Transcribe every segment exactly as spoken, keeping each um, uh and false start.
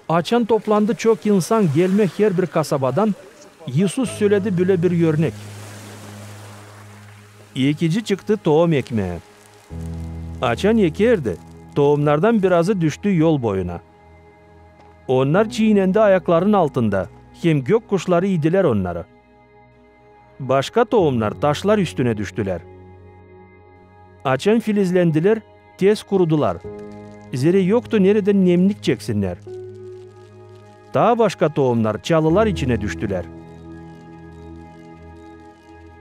Açan toplandı çok insan, gelmä herbir kasabadan, İisus söledi bölä bir örnek. Ekici çıktı toom ekmää. Açan ekerdi, toomnardan birazı düştü yol boyuna. Onnar çiinendi ayakların altında, hem gök kuşları idilär onnarı. Başka toomnar taşlar üstünä düştülär. Açan filizlendilär, tez kurudular, zerä yoktu neredän nemlik çeksinnär. Taa başka toomnar çalılar içinä düştülär.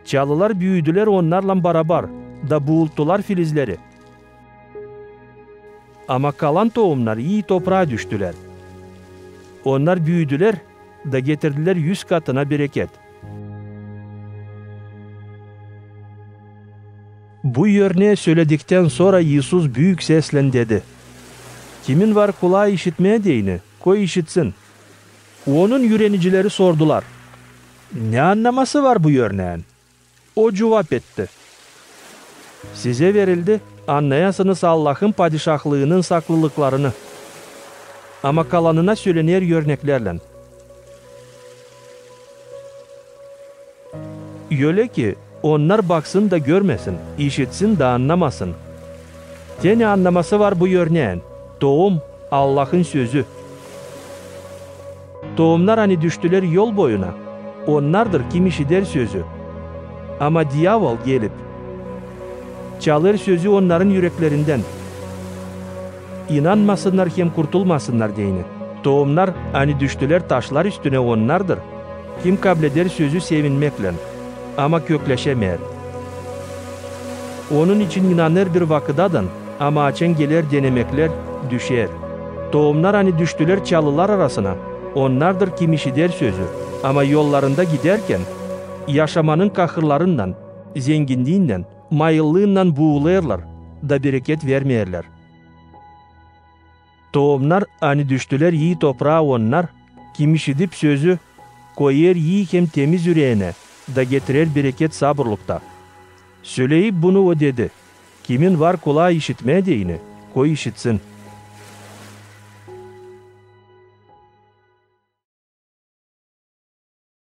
Çalılar büüdülär onnarlan barabar da buulttular filizleri. Ama kalan toomnar ii topraa düştülär. Onnar büüdülär da getirdilär üz katına bereket. Bu örnää sölediktän sora İisus büük seslän dedi: Kimin var kulaa işitmää deyni, koy işitsin. Onun üürenicileri sordular: Ne annaması var bu örnään? O cuvap etti: Sizä verildi, annayasınız Allahın Padişahlıının saklılıklarını, ama kalanına sölener örneklärlän, ölä ki onnar baksın da görmesin, işitsin da annamasın. Te ne annaması var bu örnään? Toom, Allahın sözü. Toomnar, ani düştülär yol boyuna, onnardır, kim işider sözü. Ama diavol gelip çalêr sözü onnarın üreklerindän, inanmasınnar hem kurtulmasınnar deyni. Toomnar, ani düştülär taşlar üstünä, onnardır, kim kableder sözü sevinmäklän, ama kökleşämeer. Onun için inanêr bir vakıdadan, ama açan geler denemeklär, düşer. Toomnar, ani düştülär çalılar arasına, onnardır, kim işider sözü, ama yollarında gidärkän, yaşamanın kahırlarınnan, zenginniindän, mayıllıınnan buulêrlar da bereket vermeerlär. Toomnar, ani düştülär ii topraa, onnar, kim işidip sözü, koyêr ii hem temiz üreenä da getirer bereket saburlukta. Söleyip bunu, o dedi: Kimin var kulaa işitmää deyni, koy işitsin.